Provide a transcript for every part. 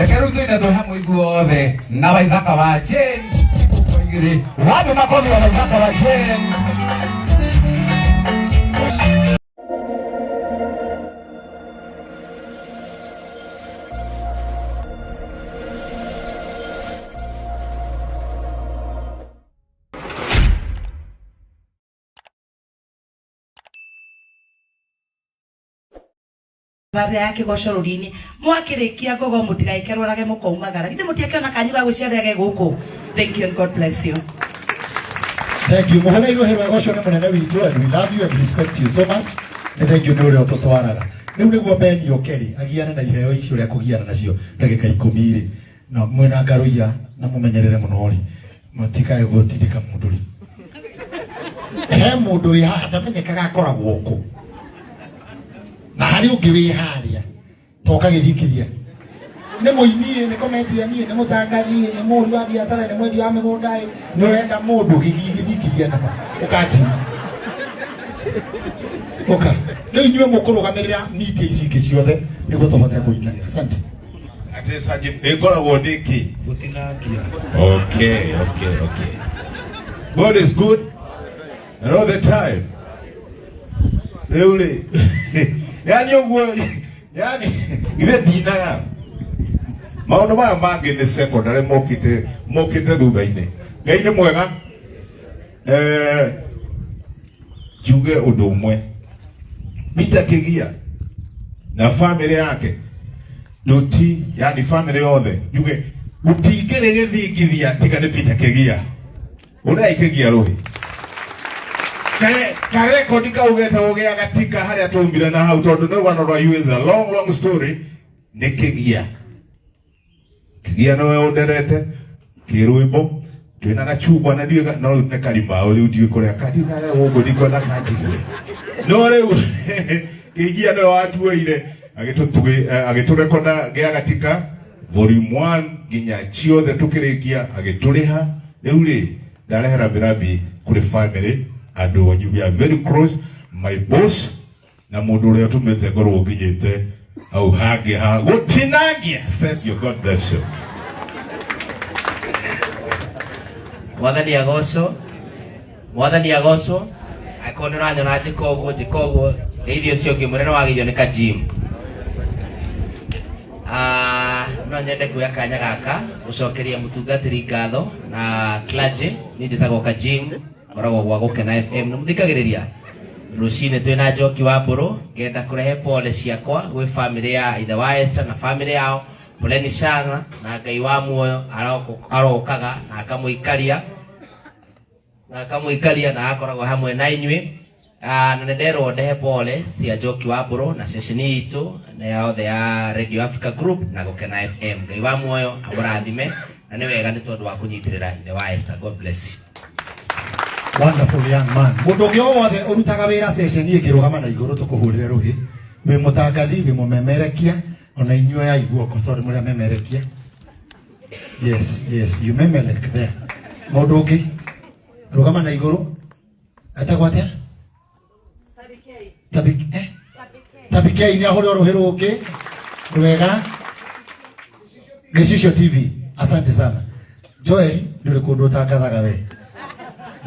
Reke rĩu tũine twĩ hamwe ithuothe na Waithaka wa Jane ibungo igĩrĩ. Wapi makobi wa Waithaka wa Jane? Thabarĩra ya kĩgoco rũri-inĩ mwakĩrĩkia ngogo mũtigaĩkerũrage mũkaumagara githĩ mũtiakĩona kanyu ga gwĩciarĩra ge gũkũ. Thank you and God bless you. Thank you. Mũhũre irũhĩ rwega ũcio nĩ mũnene witũ and we love you and respect you so much. Nĩ thank you nĩ ũrĩa ũtũtwaraga. Rĩu nĩguo Ben oke rĩ, agiane na iheo ici ũrĩa kũgiana nacio ndagĩka ikũmi rĩ. Na mwĩna ngarũiya na mũmenyerere mũno rĩ. Mũtikae gũtindĩka mũndũ rĩ. He mũndũ wĩ haha ndamenyekaga akoragwo kũ. Na harĩ ũngĩ wĩ harĩa toka gĩthikithia nĩ mũini nĩ comedian nĩ mũtangathi nĩ mũhũri wa biacara nĩ mwendi wa mĩgũnda ĩ nĩ ũrenda mũndũ gĩthikithia namo ũkanjina ũka rĩu inyuĩ mũkũrũgamĩrĩra media ici ingĩ ciothe nĩguo tũhote kũina. Asante. Atĩ Sajid, ĩngoragwo ndĩ kĩ? Gũtinangia. Okay, okay, okay. God is good and all the time. Rĩu rĩ, yani ũguo, yani ithe ndinaga. Maũndũ maya mangĩ nĩ secondary mokĩte mokĩte thutha-inĩ. Ngai nĩ mwega. Eh, njuge ũndũ ũmwe. Peter Kĩgia na famĩlĩ yake ndũti yani famĩlĩ yothe njuge gũtingĩrĩ gĩthingithia tiga nĩ Peter Kĩgia. Ũrĩa ikĩgia rũhĩ. Karekodi kau getagwo gĩa gatika harĩa twaumire na hau tondũ nĩ rũgano rwa you is a long long story nĩ Kĩgia. Kĩgia nĩwe ũnderete kĩrwĩmbo twĩna gacungwa na ndiũĩ no rĩu nĩ karimbaũ rĩu ndiũĩ kũrĩa kandiugaga gũkũ ndikwenda kanjigue no rĩu Kĩgia nĩwe watuoire agĩtũrekonda gĩa gatika volume 1 nginya ciothe tukirikia agituriha. Riu ri ndarehe rambirambi kuri family andu wanyu, we are very close, my boss na mundu uria utumite ngorwo nginyite hau hangi ha gutinangia. Thank you, God bless you. Mwathani agocwo, Mwathani agocwo. Angĩkorwo nĩ ũranyona njĩka ũguo njĩka ũguo, geithio ũcio ũngĩ mũnene wageithio nĩ Kajim. Ah, no nyende kuoya kanya gaka gũcokeria mũtungatĩri ngatho na clergy. Niĩ njĩtagwo Kajim, ngoragwo gwa Gũkena FM. Nĩ mũthikagĩrĩria rũcinĩ twĩna Njoki wa Mbũrũ. Ngenda kũrehe pole ciakwa gwĩ famĩlĩ ya ithe wa Esther na famĩlĩ yao. Poleni sana na Ngai wa muoyo arokaga na akamũikaria na akamũikaria na agakoragwo hamwe na inyuĩ. Na nĩ nderwo ndehe pole cia Njoki wa Mbũrũ na ceceni itũ na yothe ya Radio Africa Group na Gũkena FM. Ngai wa muoyo amũrathime na nĩ wega nĩ tondũ wa kũnyitĩrĩra ithe wa Esther. God bless you. Wonderful young man. Mũndũ ũngĩ o wothe ũrutaga wĩra ceceni ĩngĩrũgama na igũrũ tũkũhũrĩre rũhĩ. Wĩ mũtangathi, wĩ mũmemerekia, ona inyuĩ oyai guoko tondũ mũrĩ amemerekia. Yes, yes, you memelek there. Mũndũ ũngĩ rũgama na igũrũ etagwo atĩa? Tabik, eh? Tabikei nĩ ahũre rũhĩ rũngĩ. Nĩ wega. Gĩcicio TV, asante sana. Joel, ndũrĩ kũndũ ũtangathaga we.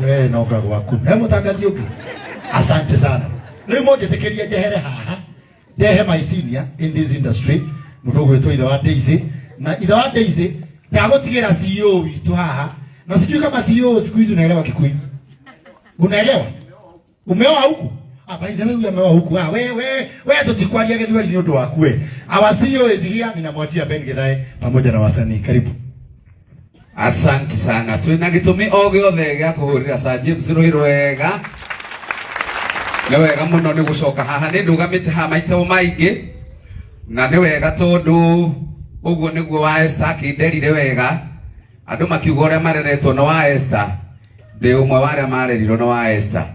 We nonga gwaku. He mũtangathi ũngĩ? Asante sana. Rĩu mũnjĩtĩkĩrie njehere haha ndehe my senior in this industry mũndũ ũgwĩtwo ithe wa Daisy. Na ithe wa Daisy ndagũtigĩra CEO witũ haha, na sijui kama CEO siku hizi unaelewa Kikuyu. Unaelewa? Umeoa huku? Ah, by the way, huyu ameoa huku. Ah, we we we tutikwaria Gĩthweri nĩ ũndũ waku we. Our CEO is here, ninamwachia Ben Githae pamoja na wasanii. Karibu. Asante sana. Twina gĩtũmi o gĩothe gĩa kũhũrĩra Sir James rũhĩ rwega. Nĩ wega mũno nĩ gũcoka haha. Nĩ ndũgamĩte haha maita maingĩ na nĩ wega tondũ ũguo nĩguo wa Esther akĩnderire wega. Andũ makiuga ũrĩa mareretwo nĩ wa Esther, ndĩ ũmwe wa arĩa marerirwo nĩ wa Esther.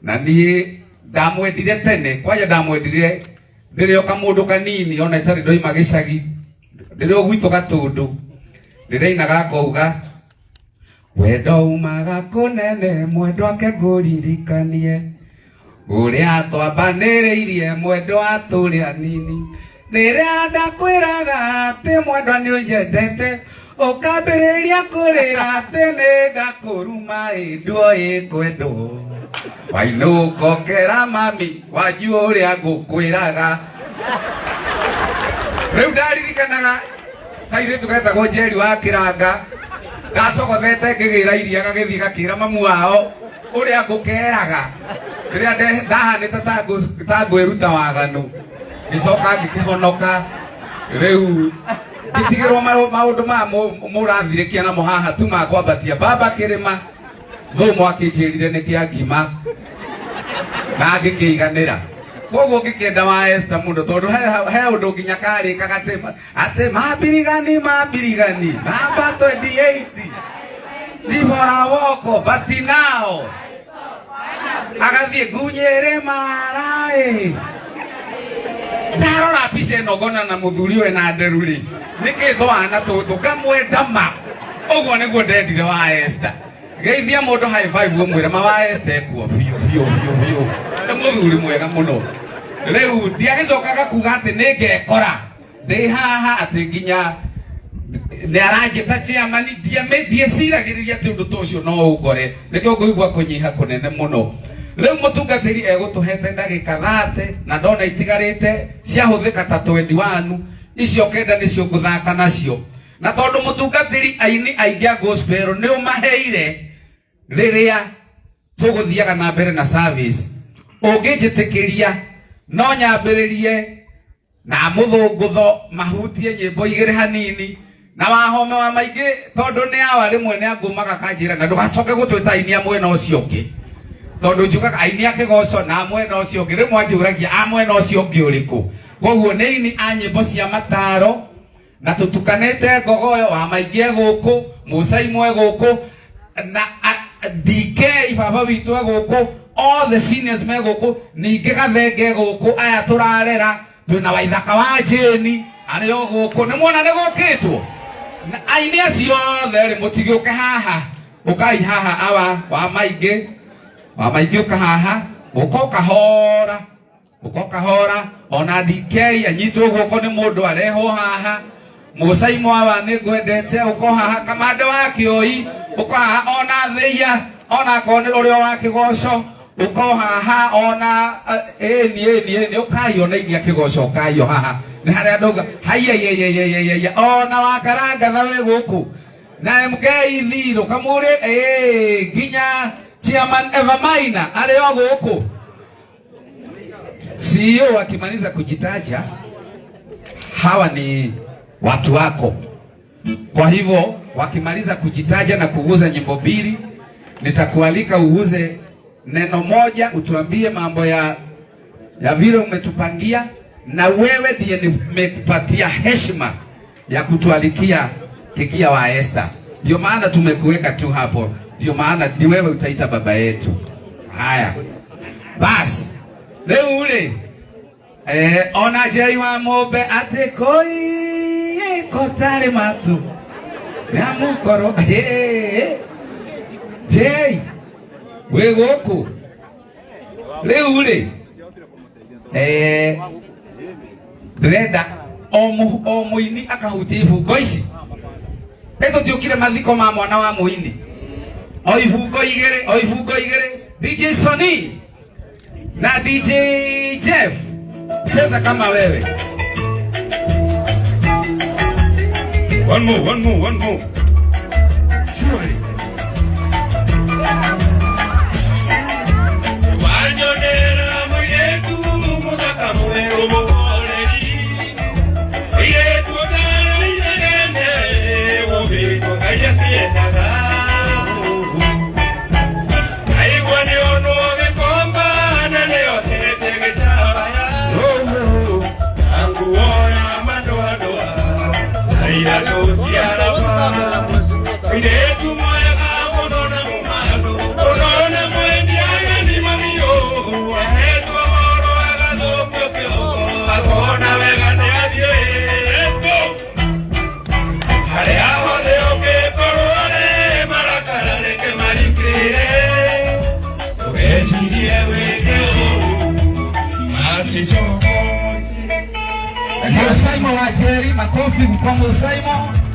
Na niĩ ndamwendire tene, kwanja ndamwendire ndĩrĩ o kamũndũ kanini ona itarĩ ndoima gĩcagi, ndĩrĩ o gwitũ Gatũndũ, ndĩrainaga ngauga wendo umaga kũnene mwendwa ake ngũririkanie ũrĩa twambanĩrĩirie mwendwa tũrĩ anini. Rĩrĩa ndakwĩraga atĩ mwendwa nĩ ũnyendete, ũkambĩrĩria kũrĩra atĩ nĩ ndakũruma ĩnduo ĩkwendwo. Wainũka ũkera mami wanyu ũrĩa ngũkwĩraga. Rĩu ndaririkanaga kairĩtu getagwo Njeri wa Kĩranga, ndacogothete ngĩgĩra iria gagĩthiĩ gakĩra mamu wao ũrĩa ngũkeraga rĩrĩa ndahanĩte ta ngwĩruta waganu, ngĩcoka ngĩkĩhonoka. Rĩu ngĩtigĩrwo maũndũ ma mũrathirĩkia namo haha tu ma kwambatia baba kĩrĩma. Thũ mwakĩnjĩrire nĩ kĩa ngima na ngĩkĩiganĩra. Koguo ngĩkĩenda wa Esther mũno tondũ he ũndũ nginya karĩkaga atĩ mambirigani mambirigani namba 28 Dibora woko but now agathiĩ ngunyĩrĩ maraĩ. Ndarora mbica ĩno ngona na mũthuri ũyũ na nderu rĩ, nĩkĩ twana tũtũ ngamwenda ma. Ũguo nĩguo ndendire wa Esther. Geithia mũndũ high five ũmwĩre ma wa Esther ekuo biũ biũ biũ biũ. Nĩ mũthuri mwega mũno. Rĩu ndiagĩcokaga kuga atĩ nĩ ngekora ndĩ haha atĩ nginya nĩ aranjĩta chairman, ndieciragĩrĩria atĩ ũndũ ta ũcio no ũngore. Nĩkĩo ngũigua kũnyiha kũnene mũno. Rĩu mũtungatĩri egũtũhete ndagĩka 30 na ndona itigarĩte ciahũthĩka ta 21, icio kenda nĩcio ngũthaka nacio. Na tondũ mũtungatĩri aini aingĩ a gospel nĩ ũmaheire rĩrĩa tũgũthiaga na mbere na service, ũngĩnjĩtĩkĩria no nyambĩrĩrie na mũthũngũtho mahutie nyĩmbo igĩrĩ hanini na wahome wa maingĩ tondũ nĩ awa rĩmwe nĩ angũmaga kanjĩra na ndũgacoke gũtwĩta aini a mwena ũcio ũngĩ tondũ njugaga aini a kĩgoco na mwena ũcio ũngĩ rĩmwe anjũragia a mwena ũcio ũngĩ ũrĩkũ. Koguo nĩ aini a nyĩmbo cia mataro na tũtukanĩte ngogoyo wa maingĩ e gũkũ, Musa imwe gũkũ na DK baba witũ e gũkũ, all the seniors me gũkũ, ningĩ Gathenge gũkũ, aya tũrarera twĩna Waithaka wa Jane arĩ o gũkũ, nĩ mwona nĩ gũkĩtwo na aini acio othe rĩ, mũtigĩũke haha, ũkai haha awa wa maingĩ, wa maingĩ ũka haha, ũka ũkahora, ũka ũkahora, ona DK anyitwo guoko nĩ mũndũ arehwo haha, Musa imwawa nĩ ngwendete ũko haha, kamande wa kĩoi ũko haha, ona Thĩia ona akorwo nĩ ũrĩa wa kĩgoco ũko haha, ona ĩni ĩni ĩni ũkai ona inia kĩgoco ũkai o haha nĩ harĩa ndauga haiya iya iya iya iya iya ona wakaranga na wĩ gũkũ na MK Ithirũ kamũrĩ nginya chairman Eva Maina arĩ o gũkũ. CEO akimaliza kujitaja, hawa ni watu wako. Kwa hivyo wakimaliza kujitaja na kuguza nyimbo mbili, nitakualika uguze neno moja, utuambie mambo ya vile umetupangia, na wewe ndiye nimekupatia heshima ya kutualikia Kikia wa Esther. Ndio maana tumekuweka tu hapo, ndio maana ni wewe utaita baba yetu. Haya basi, leo ule ona Jei wa Mombe ati koi kotari matu ya mukoro. Jei we goku leo ule ndĩrenda o mũini akahutia ibungo ici. Ĩtũtiũkire mathiko ma mwana wa mũini, o ibungo igĩrĩ, o ibungo igĩrĩ. DJ Sony na DJ Jeff, cheza kama wewe. One more, one more, one more. Surely. Wanyonera mũirĩtu mũthaka mwerũ mũhoreri, mũirĩtu ũtarĩ inegene, wũmbĩtwo Ngai akĩendaga. Aigua nĩ onwo gĩkomba na nĩ ohete gĩtambaya, na nguo ya madoadoa na iratũ cia raba. Mũirĩtu mwega mũno na mũmanu, mũno na mwendia ageni mamiũ, ahetwo horo agathũkio kĩongo, akona wega nĩ athiĩ. Let's go! Harĩa hothe ũngĩkorwo rĩ, marakara reke marikĩre, ndũgecirie wĩke ũũru, macicokoce. Saimo wa Jerry, makofi kwa Saimo.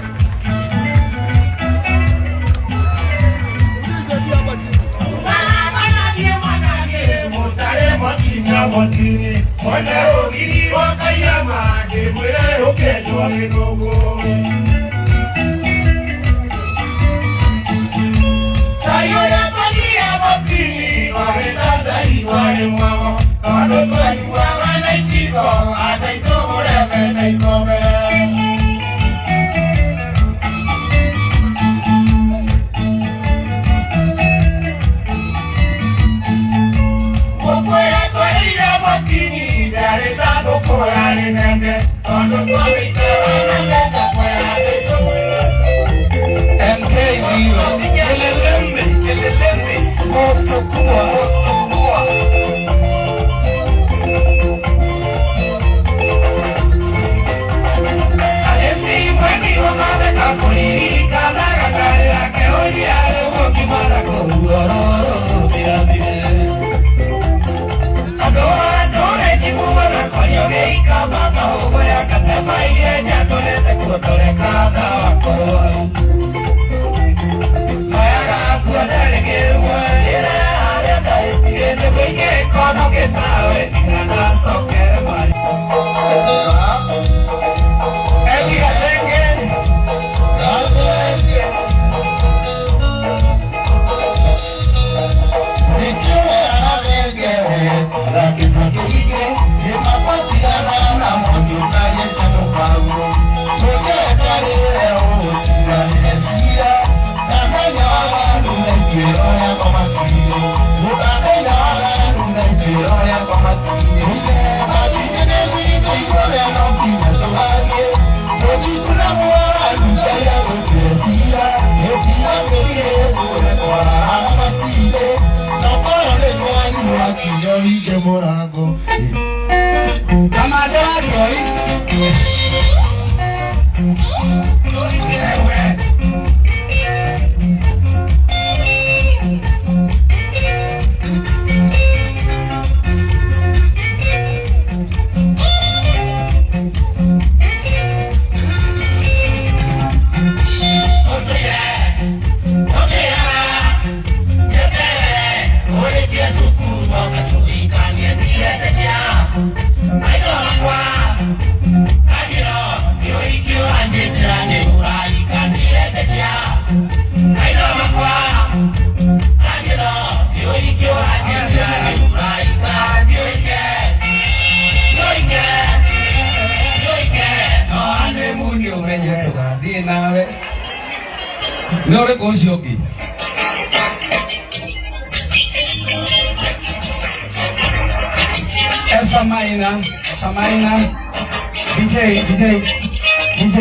DJ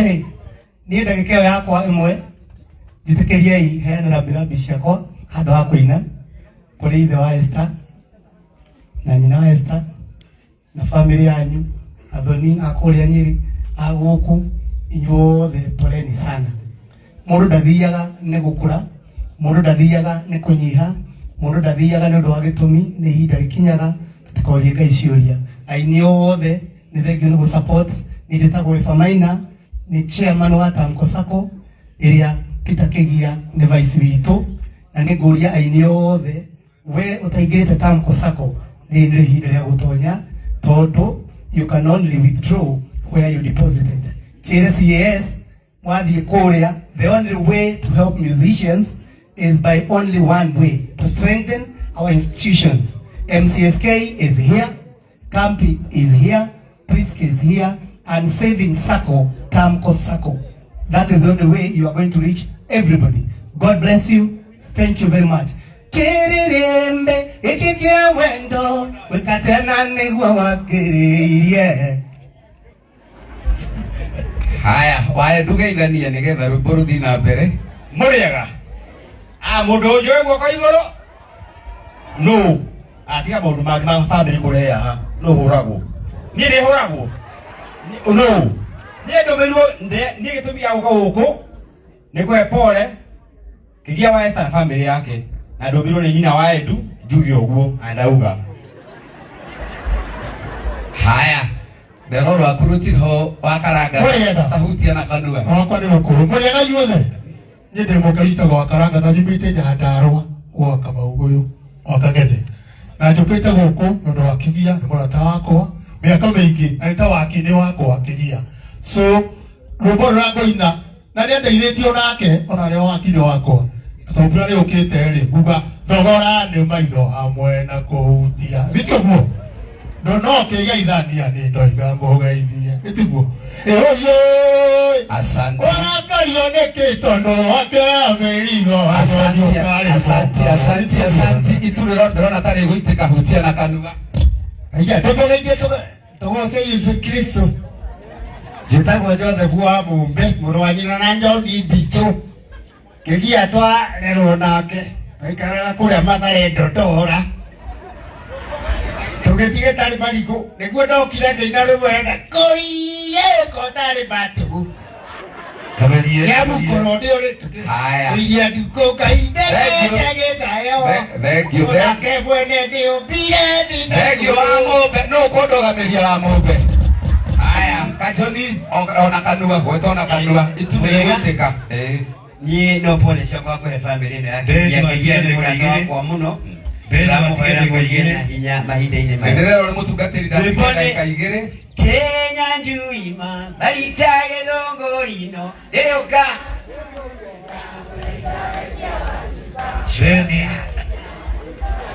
niĩ ndagĩka ĩyo yakwa ĩmwe njĩtĩkĩriei heane rambirambi ciakwa handũ ha kũina kũrĩ ithe wa Esther na nyina wa Esther na family yanyu athoni a kũrĩa Nyĩrĩ a gũkũ inyuothe poleni sana. Mũndũ ndathiaga nĩ gũkũra, mũndũ ndathiaga nĩ kũnyiha, mũndũ ndathiaga nĩ ũndũ wa gĩtũmi, nĩ ihinda rĩkinyaga tũtikorie Ngai ciũria. Aini othe nĩ thengiũ nĩ gũ support. Niĩ njĩtagwo Eva Maina, nĩ chairman wa Tamko Sacco ĩrĩa Peter Kigia nĩ vice witũ, na nĩ ngũria aini othe we ũtaingĩrĩte Tamko Sacco rĩrĩ nĩ ihinda rĩa gũtonya, tondũ you can only withdraw where you deposited. Njĩre CAS mwathiĩ kũrĩa, the only way to help musicians is by only one way, to strengthen our institutions. MCSK is here, Kampi is here, Prisk is here, and Saving Sacco, Tamko Sacco. That is the only way you are going to reach everybody. God bless you. Thank you very much. Kiririmbe ikikia wendo wikatena niguo wakiririe. Haya, wae ndugeithanie nigetha rwimbo ruthii na mbere. Muriega. Mundu ucio guoko iguru. No. Atiga maundu mangi ma family kureha ha. No huragwo. Ni ni huragwo. No. Ni ndumirwo ni gitumi gia guka guku ni kwe pole Kigia wa Esther na family yake na ndumirwo ni nyina wa Edu njuge uguo andauga. Haya. Ndero rwaku rũtirĩ ho wakaranga Mũrĩega. tahutia na kanua. Wakwa nĩ mũkũrũ. Mũrĩega inyuothe. Niĩ ndĩ mũkristo wa karanga na nyumĩte Nyandarũa gwa Kamau ũyũ wa Kang'ethe. Na njũkĩte gũkũ nĩ ũndũ wa Kĩgia, nĩ mũrata wakwa mĩaka mĩingĩ na nĩ ta wakĩnĩ wakwa Kĩgia. So rwĩmbo rũrĩa ngũina na nĩ andeithĩtie onake ona arĩ o wakiri wakwa. Tondũ mbura nĩ yũkĩte rĩ, nguga thogora nĩ maitho hamwe na kũhutia. Nĩkĩo guo? No no kĩgeithania nĩ ndoiga mũgeithie. Ĩtiguo? Ĩũyũ. Asante. Warakario nĩkĩ tondũ wakĩoya mĩrigo Asante, asante, asante, asante. Iturĩro ndĩrona tarĩ gũitĩka hutia na kanua. Aya, tũgeretie tũgoce Yesu Kristo. Njĩtagwo Joseph wa Mũmbe, mũrũ wa nyina na John Mbichũ. Kĩgia twarerwo nake, twaikaraga kũrĩa Mathare Ndondora. Tũgĩthiĩ gĩtarĩ marigũ, nĩguo ndokire ngĩina rwĩmbo rwena kũiye kotarĩ matũ. Kĩa mũkũrũ nĩ ũrĩ Haya. tũiria ndukũ kahinda Thank you. gĩtayo. Thank you, thank Nake mwene nĩũmbire thĩ na Thank you wa mũmbe. Nũ ũkũndũgamĩria wa mũmbe? Haya, Kajoni ona kanua, gweta ona kanua. Itu nĩ gũitĩka. Ĩĩ. Niĩ no pole ciakwa kũhe bamĩrĩ ĩno ya Kĩgia. Kĩgia nĩ mũrata wakwa mũno. Ndĩramũhoera mũgĩe na hinya mahinda-inĩ maya. Nĩndĩrerwo nĩ mũtungatĩri Rwĩmbo ndatigia nĩ- ndagĩka igĩrĩ. Kenya njuima barita gĩthũngũri-ino rĩrĩũka.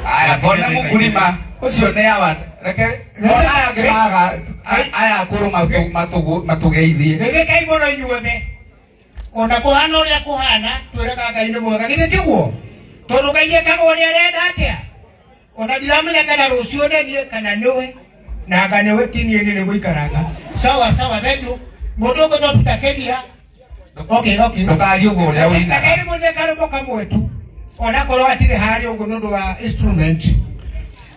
Aya, ngona mũkulima ũcio nĩ awa reke ona aya angĩ maga aya akũrũ matũgeithie. Geithĩkai mũno inyuothe ona kũhana ũrĩa kũhana twĩraga Ngai nĩ mwega githĩ tiguo tondũ Ngai ekaga ũrĩa arenda atĩa ona ndiramenya kana rũciũ nĩ niĩ kana nĩwe na anga nĩwe ti niĩ nĩ gũikaraga sawa sawa thank you mũndũ ũngĩ Peter Kĩgia okay okay Ndũkarie ũguo ũrĩa ũinaga. Ndakairi mũndũ karũmbo kamwe tu onakorwo hatirĩ harĩa ũguo nĩ ũndũ wa instrument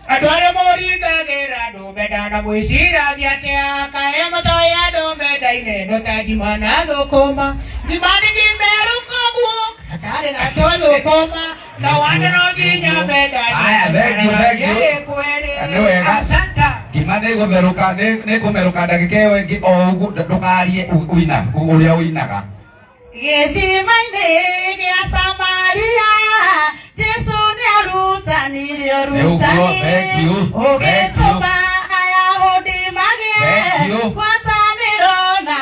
andũ arĩa moringagĩra andũ mendana mwĩciragia atĩa kaĩ mũtoĩ andũ mendaine no ta ngima na thũkũma ngima nĩ ngimeru koguo hatarĩ na to thũkũma na wanda no nginya mendane Aya, thank you, thank you. Nĩ wega. Asante. Ngima nĩ ĩgũtherũka nĩ ĩkũmerũka ndagĩka ĩyo ĩngĩ o ũguo ndũkarie ũina ũrĩa ũinaga. Gĩthima-inĩ gĩa Samaria Jesu nĩarutanire Nĩ ũguo, ũrutani thank you, ũgĩtũma Ayahudi magĩe Thank you. ngwatanĩro na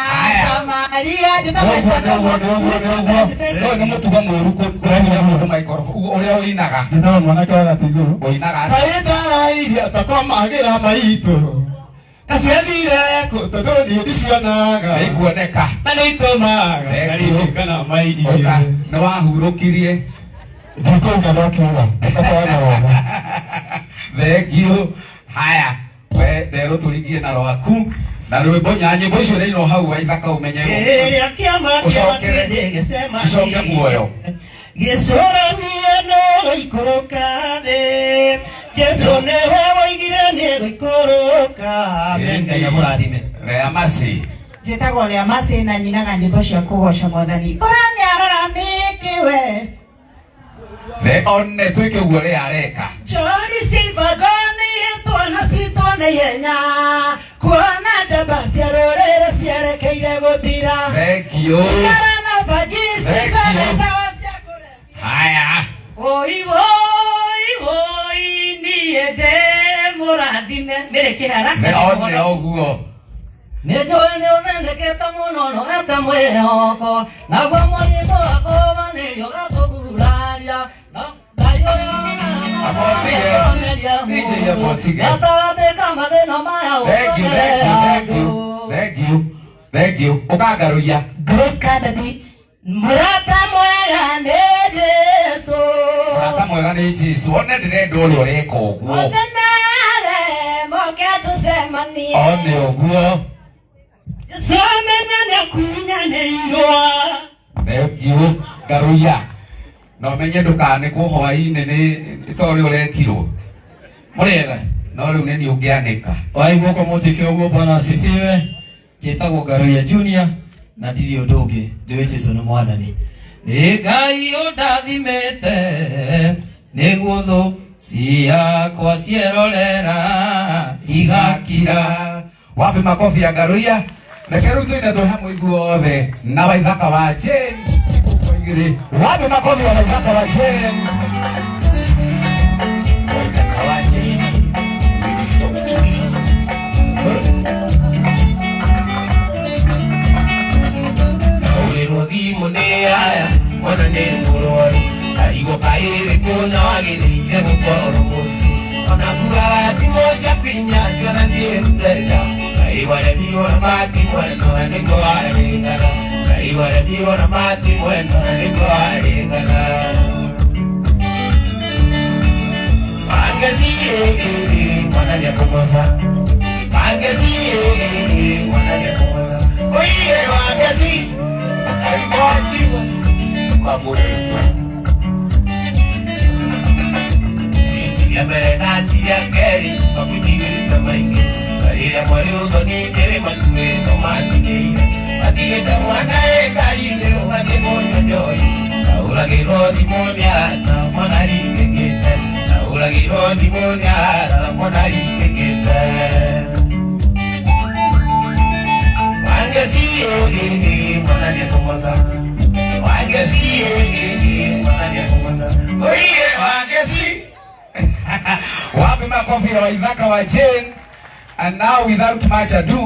Samaria. Nĩ ũguo, nĩ ũguo, nĩ ũguo, nĩ ũguo. Ũyũ nĩ mũtugo mũũru kũhuria mũndũ microphone ũguo ũrĩa ũinaga. Njĩtagwo mwanake wa Gatigũrũ. Ũinaga atĩa? Kaĩ ndarairia takomagĩra maitũ. Kaciathire kũ tondũ niĩ ndicionaga. Nĩ ikuoneka. Na nĩ itũmaga Thank you. ngaririkana mairio. Ũka, nĩ wahurũkirie. Ndikũina no kiuga. Ũkatwanaona. Thank you. Haya, we nderwo tũrigie na rwaku na rwĩmbo nya nyĩmbo icio irainwo hau waithaka ũmenye Ĩrĩa kĩama Ũcokere. gĩcemanie. cicoke muoyo. Gĩcũranie no gũikũrũka thĩ. Jesũ nĩwe woigire nĩ gũikũrũka. Amen. Ngai amũrathime. Lea Mercy. Njĩtagwo Lea Mercy na nyinaga nyĩmbo cia kũgoca Mwathani. Ũranyarara nĩkĩ we? The one twĩke ũguo Lea areka. Njori cibagoni twana citũ na ihenya kuona njamba cia rũrĩrĩ cierekeire gũthira. Thank you. Thigara na bangi Thank you. cicane ndawa cia Haya. Oi woi woi niĩ ndĩ mũrathime. Mĩrĩ kĩhara. The one ũguo. Nĩ njũĩ nĩ ũthĩnĩkĩte mũno ndũgete mwĩhoko naguo mũrimũ wa kũũmanĩrio ũgakũguraria no Ngai ũrĩa Abotige. DJ abotige. gatagatĩ ka mathĩna maya Thank you, thank you, thank you. Thank you. Thank you. Ũkangarũia. Grace Kennedy. Mũrata mwega nĩ Jesũ. Mũrata mwega nĩ Jesũ. One ndĩrenda ũrĩa ũreka ũguo. Othe mere moke tũcemanie. One ũguo. Jesũ amenya nĩakunyanĩirwo. Thank you. Ngaruia. Na ũmenye ndũkanĩkwo hwaĩ-inĩ nĩ ta ũrĩa ũrekirwo. Mũrĩega. No rĩu nĩ niĩ ũngĩanĩka. Waigua kwa mũtĩkĩ ũguo Bwana asifiwe. Njĩtagwo Ngaruiya Junior na ndirĩ ũndũ ũngĩ njũĩ Jesũ nĩ mwathani. Nĩ Ngai ũndathimĩte nĩguo thũ ciakwa cierorera igakira. Wapi makofi ya Ngaruiya? Reke rĩu tũine twĩ hamwe ithuothe na Waithaka wa Jane ibungo igĩrĩ. Wapi makofi ya Waithaka wa Jane? Waithaka wa Jane, Minister of Studio. Ahũrĩrwo thimũ nĩ aya mwana nĩ mũrwaru arigwo kaĩrĩ kũna wagĩrĩire gũkorwo mũciĩ ona kugaga thimũ cia kwinya ciana ciĩruteta kaĩ waremirwo na mati mwena na nĩko warĩkaga kaĩ waremirwo na mati mwena na nĩko warĩkaga Wangezie mwana nĩakũgoca Wangezie mwana nĩakũgoca Oiye wangezi Tiga mbere na tiga kerĩ makutigĩrĩte maingĩ karĩrĩa mwarĩ ũthoni nĩrĩ makuĩ no makinyĩire matigĩte mwana ĩkarire ũgathiĩ kũnyua njohi ahũragĩrwo thimũ nĩ arata mwana ringĩkĩte ahũragĩrwo thimũ nĩ arata mwana ringĩkĩte Wangezie mwana nĩekũgoca Wangezie mwana nĩekũgoca Oiye wangezi. Wapi makofi ya Waithaka wa Jane? And now without much ado,